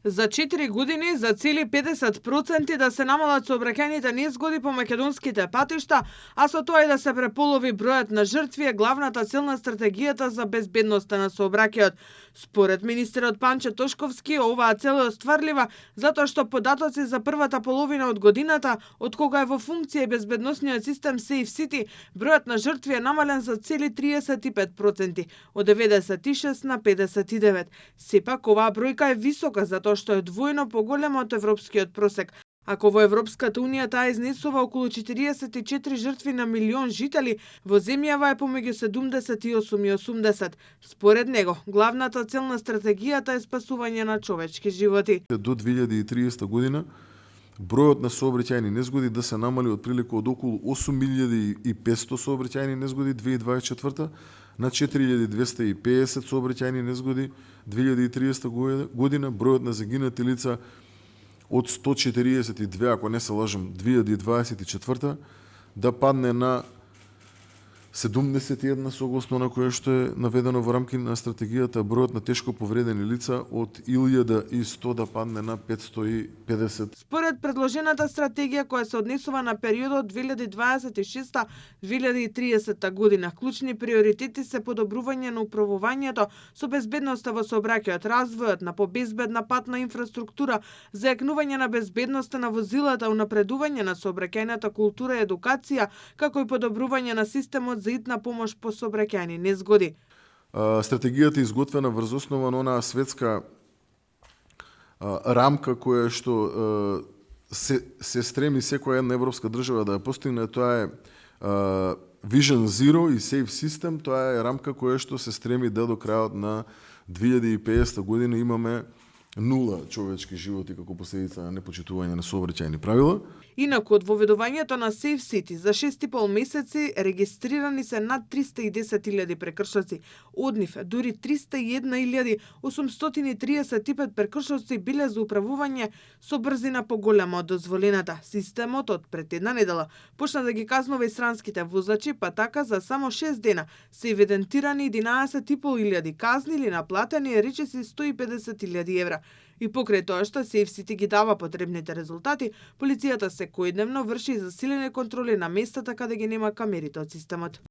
За 4 години за цели 50% да се намалат сообраќајните незгоди по македонските патишта, а со тоа и да се преполови бројот на жртви е главната цел на стратегијата за безбедноста на сообраќајот. Според министерот Панче Тошковски, оваа цел е остварлива затоа што податоци за првата половина од годината, од кога е во функција безбедносниот систем Safe City, бројот на жртви е намален за цели 35%, од 96 на 59. Сепак оваа бројка е висока затоа што е двојно поголема од европскиот просек. Ако во Европската Унија таа изнесува околу 44 жртви на милион жители, во земјава е помеѓу 78 и 80. Според него, главната цел на стратегијата е спасување на човечки животи. До 2030 година бројот на сообраќајни незгоди да се намали од прилика од околу 8500 сообраќајни незгоди 2024 на 4250 сообраќајни незгоди 2030 година, бројот на загинати лица од 142, ако не се лажам, 2024 да падне на 71 согласно на кое што е наведено во рамки на стратегијата, бројот на тешко повредени лица од 1100 да падне на 550. Според предложената стратегија која се однесува на периодот 2026-2030 година, клучни приоритети се подобрување на управувањето со безбедноста во сообраќајот, развојот на побезбедна патна инфраструктура, зајакнување на безбедноста на возилата, унапредување на сообраќајната култура и едукација, како и подобрување на системот за итна помош по сообраќајни незгоди. Стратегијата е изготвена врз основа на онаа светска рамка која што се стреми секоја една европска држава да ја постигне. Тоа е Vision Zero и Safe System. Тоа е рамка која што се стреми да до крајот на 2050 година имаме нула човечки животи како последица на непочитување на сообраќајни правила. Инаку, од воведувањето на Safe City за 6,5 месеци регистрирани се над 310.000 прекршоци. Од нив, дури 301.835 прекршоци биле за управување со брзина поголема од дозволената. Системот од пред една недела почна да ги казнува и странските возачи, па така за само 6 дена се евидентирани 11.500 казни или наплатени речиси 150.000 евра. И покрај тоа што Safe City ги дава потребните резултати, полицијата секојдневно врши засилени контроли на местата каде ги нема камерите од системот.